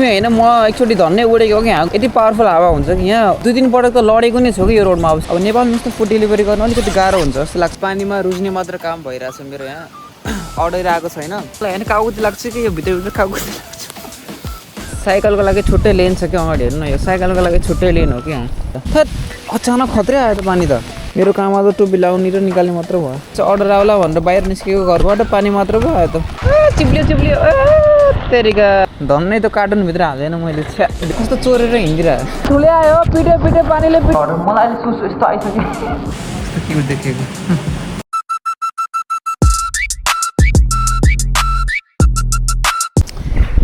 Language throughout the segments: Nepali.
मी होइन म एकचोटि धन्नै उडेको हो कि यहाँ यति पावरफुल हावा हुन्छ कि यहाँ 2-3 पटक त लडेको नै छु कि यो रोडमा। अब नेपालमा जस्तो फुड डेलिभरी गर्न अलिकति गाह्रो हुन्छ जस्तो लाग्छ। पानीमा रुज्ने मात्र काम भइरहेछ मेरो यहाँ, अर्डर आएको छैन। होइन काउकुती लाग्छ कि यो भित्र काउकुती लाग्छ। साइकलको लागि छुट्टै लेन छ कि अगाडि हेर्नु न, यो साइकलको लागि छुट्टै लेन हो कि यहाँ। अचानक खत्रै आयो त पानी त। मेरो काममा त टोपी लाउने र निकाल्ने मात्र भयो। अर्डर आउला भनेर बाहिर निस्केको घरबाट पानी मात्र पो आयो त। चिप्लियो तेरिका धन्नै त कार्टुनभित्र हाल्दैन मैले। कस्तो चोरेर हिँडिरहेको ठुलै आयो पिटे पानीले। मलाई अहिले सुसु यस्तो आइसक्यो, यस्तो क्युट देखेको।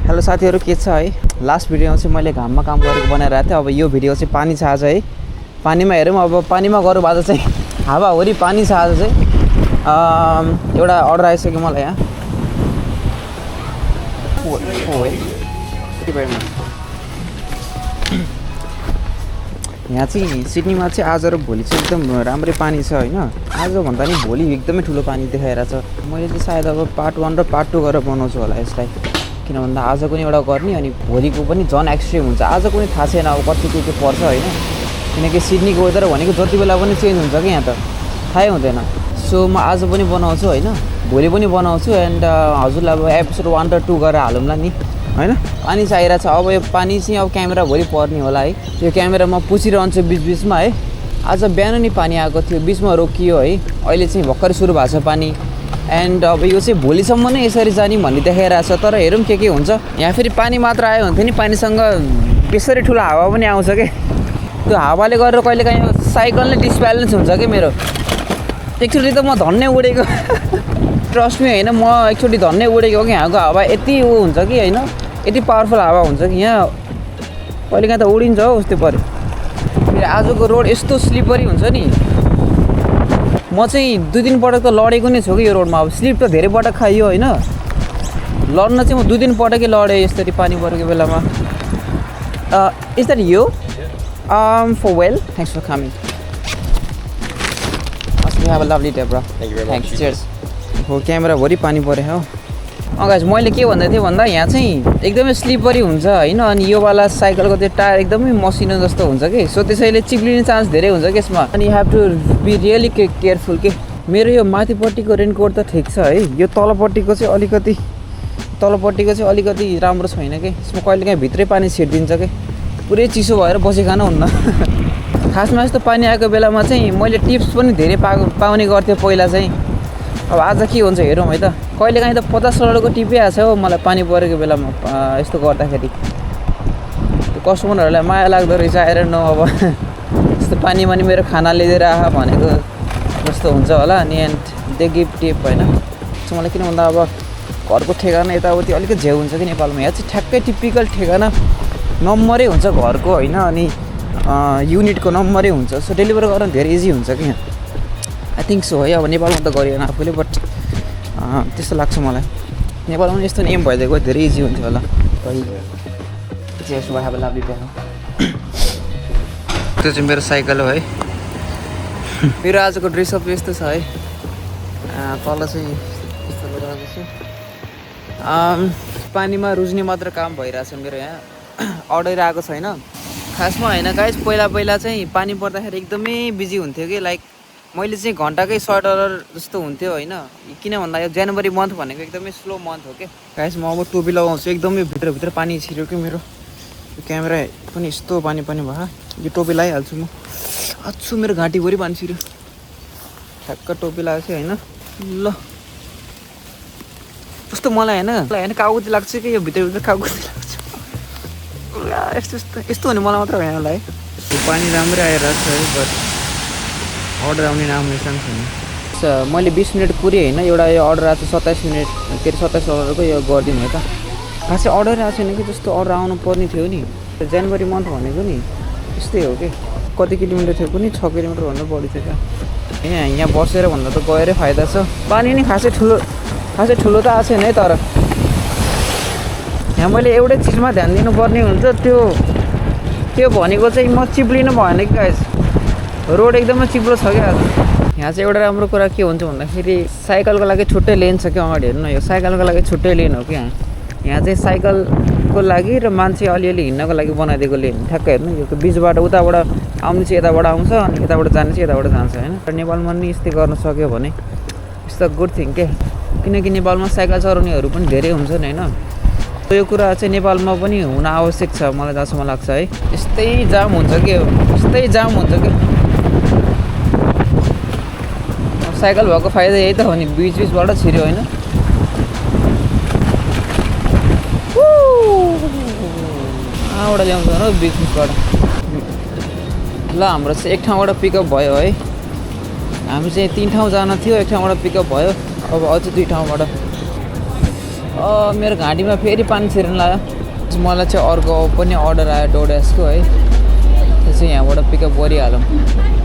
हेलो साथीहरू, के छ है? लास्ट भिडियोमा चाहिँ मैले घाममा काम गरेको बनाइरहेको थिएँ। अब यो भिडियो चाहिँ पानी छ आज है। पानीमा हेरौँ, अब पानीमा गरौँ आज चाहिँ। हावाहुरी पानी छ आज चाहिँ। एउटा अर्डर आइसक्यो मलाई यहाँ। यहाँ चाहिँ सिडनीमा चाहिँ आज र भोलि चाहिँ एकदम राम्रै पानी छ होइन। आज भन्दा नि भोलि एकदमै ठुलो पानी देखाइरहेछ। मैले चाहिँ सायद अब पार्ट 1 र पार्ट 2 गरेर बनाउँछु होला यसलाई। किन भन्दा आजको नि एउटा गर्ने अनि भोलिको पनि झन् एक्सट्रिम हुन्छ। आजको पनि थाहा छैन अब कति के पर्छ होइन, किनकि सिडनीको वेदर भनेको जति बेला पनि चेन्ज हुन्छ कि यहाँ त थाहै हुँदैन। सो म आज पनि बनाउँछु होइन, भोलि पनि बनाउँछु। एन्ड हजुरलाई अब एपिसोड 1 र 2 गरेर हालौँला नि होइन। पानी चाहिँ आइरहेछ। अब यो पानी चाहिँ अब क्यामेरा भोलि पर्ने होला है। यो क्यामेरा म पुछिरहन्छु बिचबिचमा है। आज बिहान नि पानी आएको थियो, बिचमा रोकियो है। अहिले चाहिँ भर्खरै सुरु भएको छ पानी। एन्ड अब यो चाहिँ भोलिसम्म नै यसरी जाने भन्ने देखाइरहेछ। तर हेरौँ के हुन्छ। यहाँ फेरि पानी मात्र आयो हुन्थ्यो नि, पानीसँग बेसरी ठुलो हावा पनि आउँछ कि। त्यो हावाले गरेर कहिलेकाहीँ साइकल नै डिसब्यालेन्स हुन्छ कि मेरो। एकचोटि त म धन्नै उडेको। ट्रस्ट मी होइन, म एकचोटि धन्नै उडेको हो कि यहाँको हावा यति हुन्छ कि होइन, यति पावरफुल हावा हुन्छ कि यहाँ कहिलेकाहीँ त उडिन्छ हो उस्तै पऱ्यो। फेरि आजको रोड यस्तो स्लिपरी हुन्छ नि। म चाहिँ 2-3 पटक त लडेको नै छु कि यो रोडमा। अब स्लिप त धेरै पटक खाइयो होइन, लड्न चाहिँ म 2-3 पटकै लडेँ यसरी पानी परेको बेलामा। Is that you? For well, thanks for coming. You have a lovely day, bro. Thank you very much. Thanks. Cheers. हो क्यामेराभरि पानी पऱ्यो हो। गाइस मैले के भन्दै थिएँ भन्दा यहाँ चाहिँ एकदमै स्लिपरी हुन्छ होइन। अनि योवाला साइकलको त्यो टायर एकदमै मसिनो जस्तो हुन्छ कि, सो त्यसैले चिप्लिने चान्स धेरै हुन्छ कि यसमा। अनि you have to be really careful के। मेरो यो माथिपट्टिको रेनकोट त ठिक छ है, यो तलपट्टिको चाहिँ अलिकति राम्रो छैन कि। यसमा कहिलेकाहीँ भित्रै पानी छिर्दिन्छ कि, पुरै चिसो भएर बसिखान हुन्न। खासमा यस्तो पानी आएको बेलामा चाहिँ मैले टिप्स पनि धेरै पाउने गर्थेँ पहिला चाहिँ। अब आज के हुन्छ हेरौँ है त। कहिलेकाहीँ त 50 करोडको टिपै आएको छ हो मलाई पानी परेको बेलामा यस्तो गर्दाखेरि। कस्टमरहरूलाई माया लाग्दो रहेछ आएर न अब यस्तो पानीमा नि मेरो खाना ल्याइदिएर आहा भनेको जस्तो हुन्छ होला अनि। एन्ड दे गिभ टिप होइन। सो मलाई किन भन्दा अब घरको ठेगाना यताउति अलिकति झ्याउ हुन्छ कि नेपालमा। यहाँ चाहिँ ठ्याक्कै टिपिकल ठेगाना नम्बरै हुन्छ घरको होइन, अनि युनिटको नम्बरै हुन्छ। सो डेलिभर गर्न धेरै इजी हुन्छ कि यहाँ, आई थिङ्क सो है। अब नेपालमा त गरिएन आफूले, बट त्यस्तो लाग्छ मलाई। नेपालमा यस्तो नेम भइदिएको धेरै इजी हुन्थ्यो होला। त्यो चाहिँ मेरो साइकल हो है। मेरो आजको ड्रेसअप यस्तो छ है। तल चाहिँ यस्तो लगाएको छु। पानीमा रुज्ने मात्र काम भइरहेछ मेरो यहाँ, अर्डर आएको छैन। खासमा होइन गाइस, पहिला चाहिँ पानी पर्दाखेरि एकदमै बिजी हुन्थ्यो कि। लाइक मैले चाहिँ घन्टाकै $100 जस्तो हुन्थ्यो होइन। किन भन्दा यो जनवरी मन्थ भनेको एकदमै स्लो मन्थ हो क्या गाइस। म अब टोपी लगाउँछु, एकदमै भित्र पानी छिर्यो कि मेरो। यो क्यामेरा पनि यस्तो पानी भयो। यो टोपी लगाइहाल्छु म। अच्छु मेरो घाँटीभरि पानी छिर्यो। ठ्याक्क टोपी लगाएको थियो होइन। ल कस्तो मलाई होइन काउकुती लाग्छ कि यो भित्र काउकुती लाग्छ। यस्तो हुने मलाई मात्र होइन होला है। पानी राम्रै आइरहेको छ है, बट अर्डर आउने नाम निशान छैन। मैले 20 मिनट पुऱ्यो होइन। एउटा यो अर्डर आएको छ 27 मिनट, के अरे $27 यो गरिदिनु है त। खासै अर्डर आएको छैन कि, जस्तो अर्डर आउनु पर्ने थियो नि। जनवरी मन्थ भनेको नि यस्तै हो कि। कति किलोमिटर थियो पनि 6 किलोमिटर भन्दा बढी थियो क्या। यहाँ बसेर भन्दा त गएरै फाइदा छ। पानी नि खासै ठुलो त आएको छैन है। तर यहाँ मैले एउटै चिजमा ध्यान दिनुपर्ने हुन्छ, त्यो भनेको चाहिँ म चिप्लिनु भएन कि गाइस। रोड एकदमै चिप्लो छ क्या। यहाँ चाहिँ एउटा राम्रो कुरा के हुन्छ भन्दाखेरि साइकलको लागि छुट्टै लेन छ कि अगाडि हेर्नु न, यो साइकलको लागि छुट्टै लेन हो कि यहाँ चाहिँ साइकलको हिँड्नको लागि र मान्छे अलिअलि हिँड्नको लागि बनाइदिएको लेन ठ्याक्कै हेर्नु यो बिचबाट उताबाट आउने चाहिँ यताबाट आउँछ अनि यताबाट जाने चाहिँ यताबाट जान्छ होइन र नेपालमा नि यस्तै गर्न सक्यो भने इट्स द गुड थिङ के किनकि नेपालमा साइकल चलाउनेहरू पनि धेरै हुन्छन् होइन यो कुरा चाहिँ नेपालमा पनि हुन आवश्यक छ मलाई जहाँसम्म लाग्छ है यस्तै जाम हुन्छ कि साइकल भएको फाइदा यही त हो नि बिचबिचबाट छिर्यो होइन कहाँबाट ल्याउँछ हो बिचबिचबाट ल हाम्रो चाहिँ एक ठाउँबाट पिकअप भयो है हामी चाहिँ 3 ठाउँ जान थियो एक ठाउँबाट पिकअप भयो अब अझै 2 ठाउँबाट मेरो घाँटीमा फेरि पानी छिर्न लाग्यो मलाई चाहिँ अर्को पनि अर्डर आयो डोडेसको है त्यो चाहिँ यहाँबाट पिकअप गरिहालौँ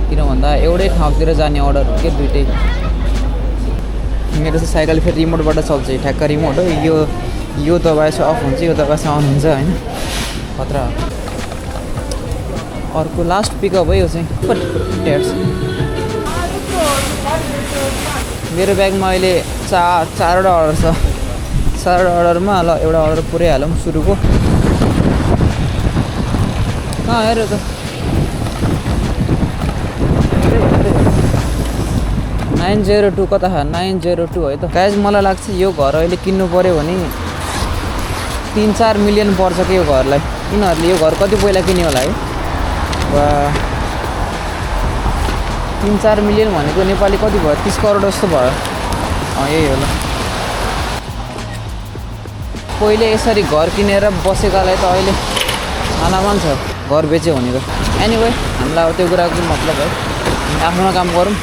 किन भन्दा एउटै ठाउँतिर जाने अर्डर हो क्या दुइटै मेरो चाहिँ साइकल फेरि रिमोटबाट चल्छ ठ्याक्क रिमोट हो यो दबाए चाहिँ अफ हुन्छ यो दबाए चाहिँ अन हुन्छ होइन खतरा अर्को लास्ट पिकअप है यो चाहिँ मेरो ब्यागमा अहिले चारवटा अर्डर छ 4वटा अर्डरमा ल एउटा अर्डर पुऱ्याइहालौँ सुरुको कहाँ हेऱ्यो त 902 कता 902 है त गाइज मलाई लाग्छ यो घर अहिले किन्नु पऱ्यो भने 3-4 मिलियन पर्छ कि यो घरलाई यिनीहरूले यो घर कति पहिला किन्यो होला है वा 3-4 मिलियन भनेको नेपाली कति भयो 30 करोड जस्तो भयो यही होला पहिले यसरी घर किनेर बसेकालाई त अहिले आनामान छ घर बेच्यो भने त एनिवे हामीलाई अब त्यो कुराको मतलब है आफ्नो काम गरौँ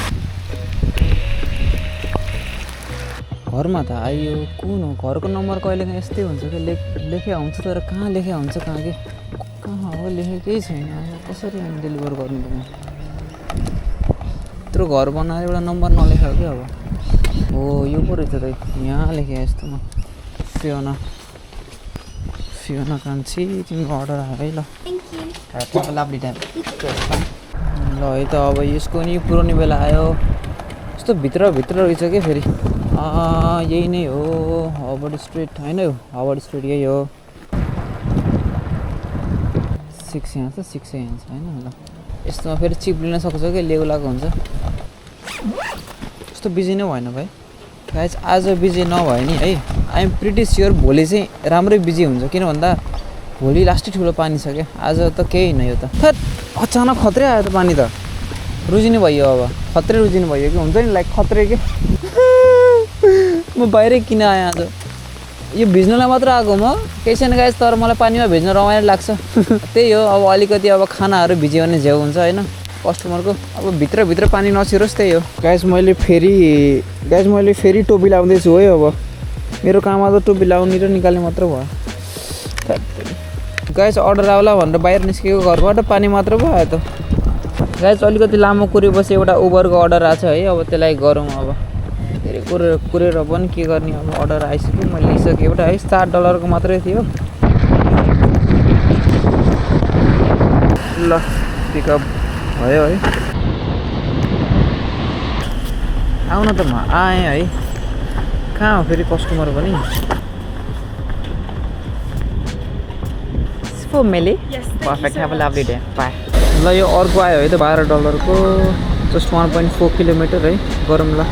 घरमा त आइयो कुन हो घरको नम्बर कहिलेकाहीँ यस्तै हुन्छ कि लेखे हुन्छ तर कहाँ लेखे हुन्छ कहाँ के कहाँ हो लेखेकै छैन कसरी डेलिभर गर्नु त म यत्रो घर बनाएर एउटा नम्बर नलेखेको क्या अब हो यो पो रहेछ त यहाँ लेखेँ यस्तो म फियोना कान्छी तिम्रो अर्डर आयो है ल लाभली टाइम ल है त अब यसको नि पुरानो बेला आयो यस्तो भित्र रहेछ क्या फेरि यही नै हो हार्वर्ड स्ट्रिट होइन यो हार्वर्ड स्ट्रिट यही हो 6 यहाँ छ 6 यहाँ छ होइन ल यस्तोमा फेरि चिप लिन सक्छ कि लेउलाको हुन्छ यस्तो बिजी नै भएन भाइ गाइज आज बिजी नभए नि है आइ एम प्रिटी स्योर भोलि चाहिँ राम्रै बिजी हुन्छ किन भन्दा भोलि लास्टै ठुलो पानी छ क्या आज त केही होइन यो त अचानक खत्रै आयो त पानी त रुजिनु भयो अब खत्रै रुजिनु भयो कि हुन्छ नि लाइक खत्रै के म बाहिरै किन आएँ आज यो भिज्नलाई मात्र आएको म केही छैन गाइज तर मलाई पानीमा भिज्न रमाइलो लाग्छ त्यही हो अब अलिकति अब खानाहरू भिज्यो भने झ्याउ हुन्छ होइन कस्टमरको अब भित्र पानी नछिरोस् त्यही हो गाइज मैले फेरि टोपी लाउँदैछु है अब मेरो काम आज टोपी लाउने र निकाल्ने मात्र भयो गाइज अर्डर आउला भनेर बाहिर निस्केको घरबाट पानी मात्र भयो त गाइज अलिकति लामो कुरेपछि एउटा उबरको अर्डर आएको छ है अब त्यसलाई गरौँ अब धेरै कुरेर पनि के गर्ने अब अर्डर आइसक्यो मैले लिइसकेँ एउटा है $7 मात्रै थियो ल पिकअप भयो है आउन त म आएँ है कहाँ हो फेरि कस्टमर पनि मेले perfect have a lovely day by ल यो अर्को आयो है त $12 को जस्ट 1.4 किलोमिटर है गरौँ ल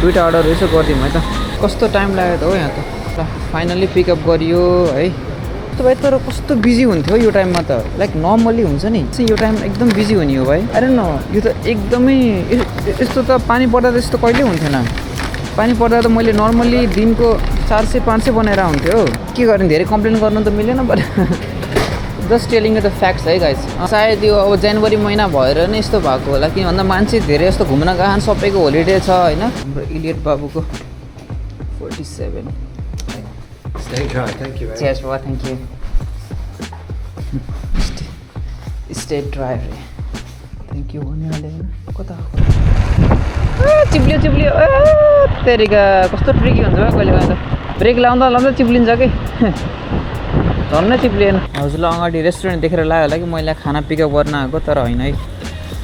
दुईवटा अर्डर रहेछ गरिदिउँ है त कस्तो टाइम लाग्यो त हो यहाँ त ल फाइनल्ली पिकअप गरियो है कस्तो भाइ तर कस्तो बिजी हुन्थ्यो यो टाइममा त लाइक नर्मली हुन्छ नि यो टाइम एकदम बिजी हुने हो भाइ अरे न यो त एकदमै यस्तो त पानी पर्दा त यस्तो कहिल्यै हुन्थेन पानी पर्दा त मैले नर्मली दिनको 400-500 बनाएर हुन्थ्यो के गर्ने धेरै कम्प्लेन गर्नु त मिलेन but just telling the facts है गाइज सायद यो अब जनवरी महिना भएर नै यस्तो भएको होला किन भन्दा मान्छे धेरै जस्तो घुम्न गएन सबैको होलिडे छ होइन हाम्रो इलियट बाबुको 47 Stay dry, thank you. Cheers, bro, thank you. Stay dry, thank you. कता चिप्लियो तेरिका कस्तो ट्रिकी हुन्छ कहिले कहिले त ब्रेक लाउँदा चिप्लिन्छ कि झन्नै चिप्लिएन हजुरलाई अगाडि रेस्टुरेन्ट देखेर लाग्यो होला कि मैले खाना पिकअप गर्न आएको तर होइन है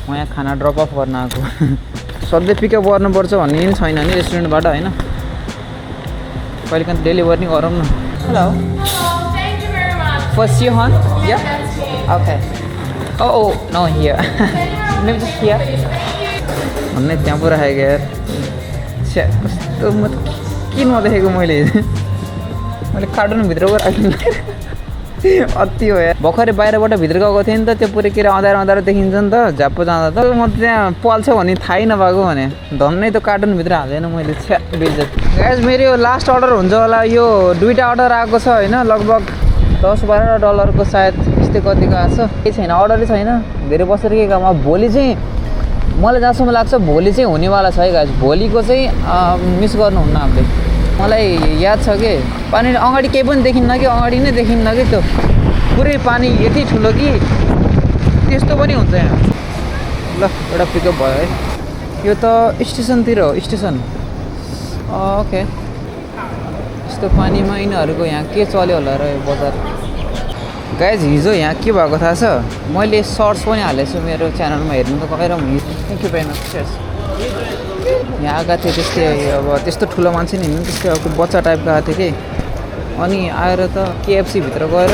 म यहाँ खाना ड्रप अफ गर्न आएको सधैँ पिकअप गर्नुपर्छ भन्ने पनि छैन नि रेस्टुरेन्टबाट होइन कहिले काहीँ डेलिभर नि गरौँ न hello For Sihan? Yeah? Okay. Oh, no, here. Maybe just here. भन्ने त्यहाँ पो राखेको यार छ्या कस्तो म त के नदेखेको मैले मैले कार्टुनभित्र पो राख्नु अति हो यार भर्खरै बाहिरबाट भित्र गएको थिएँ नि त त्यो पुरै के अरे अँध्यारो अँध्यारो देखिन्छ नि त झ्याप्पो जाँदा त म त त्यहाँ पल्छ भन्ने थाहै नपाएको भने धन्नै त कार्टुनभित्र हालेन मैले छ्या बेइज्जत गाइस मेरो यो लास्ट अर्डर हुन्छ होला यो 2टा अर्डर आएको छ होइन लगभग $10-12 सायद यस्तै कतिको आएको छ केही छैन अर्डरै छैन धेरै बसेर के काम अब भोलि चाहिँ मलाई जहाँसम्म लाग्छ भोलि चाहिँ हुनेवाला छ है गाइस भोलिको चाहिँ मिस गर्नुहुन्न हामीले मलाई याद छ कि पानी अगाडि केही पनि देखिन्न कि अगाडि नै देखिन्न कि त्यो पुरै पानी यति ठुलो कि त्यस्तो पनि हुन्छ यहाँ ल एउटा पिकअप भयो है यो त स्टेसनतिर हो स्टेसन ओके यस्तो पानीमा यिनीहरूको यहाँ के चल्यो होला र यो बजार गाइज हिजो यहाँ के भएको थाहा छ मैले सर्ट्स पनि हालेको छु मेरो च्यानलमा हेर्नु त गएर थ्याङ्क यू भेरी मच यहाँ आएका थिएँ त्यस्तै अब त्यस्तो ठुलो मान्छे नि हिँड्नु त्यस्तै अब बच्चा टाइपको आएको थियो कि अनि आएर त KFC भित्र गएर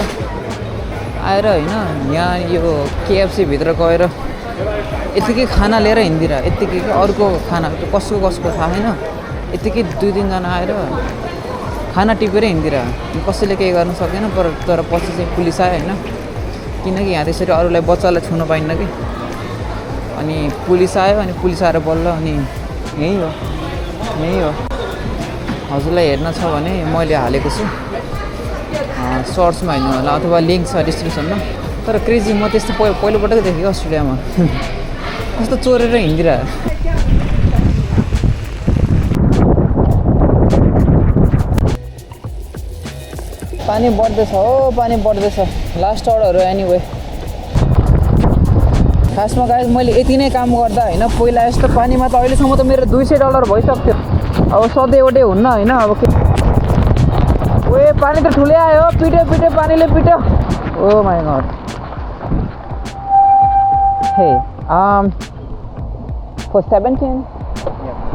आएर होइन यहाँ यो KFC भित्र गएर यत्तिकै खाना लिएर हिँडिदिएर यत्तिकै अर्को खाना कसको कसको थाहा छैन यत्तिकै 2-3जना आएर खाना टिपेर हिँडिदिएर कसैले केही गर्न सकेन तर पछि चाहिँ पुलिस आयो होइन किनकि यहाँ त्यसरी अरूलाई बच्चालाई छुन पाइन्न कि अनि पुलिस आयो अनि पुलिस आएर बल्ल अनि यही हो हजुरलाई हेर्न छ भने मैले हालेको छु सर्ट्समा हेर्नु होला अथवा लिङ्क छ डिस्क्रिप्सनमा तर क्रेजी म त्यस्तो पहिलोपटक देखेँ अस्ट्रेलियामा कस्तो चोरेर हिँडिदिएर पानी बढ्दैछ हो पानी बढ्दैछ लास्ट अर्डर हो एनिवे खासमा गाइस मैले यति नै काम गर्दा होइन पहिला यस्तो पानीमा त अहिलेसम्म त मेरो $200 भइसक्थ्यो अब सधैँ एउटै हुन्न होइन अब के ओए पानी त ठुलै आयो पिट्यो पानीले पिट्यो ओ माई गॉड हे for 17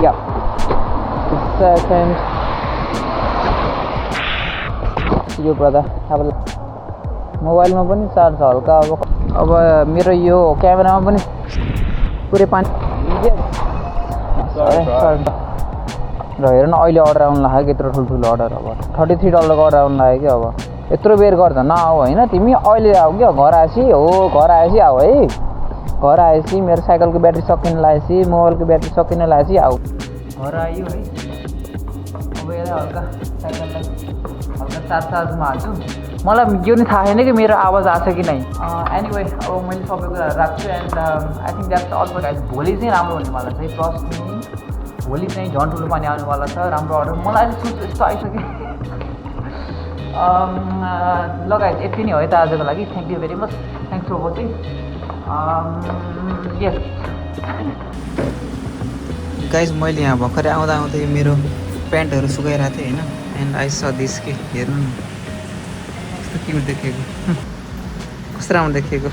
yeah second यो ब्रदर अब मोबाइलमा पनि चार्ज हल्का अब मेरो यो क्यामेरामा पनि पुरै पानी र हेर न अहिले अर्डर आउनु लाग्यो यत्रो ठुल्ठुलो अर्डर अब $33 को अर्डर आउनु लाग्यो कि अब यत्रो बेर गर्दा नआऊ होइन तिमी अहिले आऊ क्या घर आएपछि आऊ है घर आएपछि मेरो साइकलको ब्याट्री सकिन लागेपछि मोबाइलको ब्याट्री सकिन लागेपछि आऊ घर आयो है अब यसलाई हल्का साइकललाई हल्का चार्जमा हाल्छु मलाई यो नि थाहा छैन कि मेरो आवाज आएको छ कि नै एनिवे अब मैले सबै कुरा राख्छु and I think that's all for guys भोलि चाहिँ राम्रो हुनेवाला छ प्लस भोलि चाहिँ झन् ठुलो पानी आउनेवाला छ राम्रो अर्डर मलाई अहिले सोच यस्तो आइसक्यो लगायत यति नै हो है त आजको लागि thank you very much thanks for watching yes guys मैले यहाँ भर्खरै आउँदै मेरो प्यान्टहरू सुकाइरहेको थिएँ होइन एन्ड आई स दिस के हेर्नु न कस्तो क्युट देखेको कस्तो राम्रो देखेको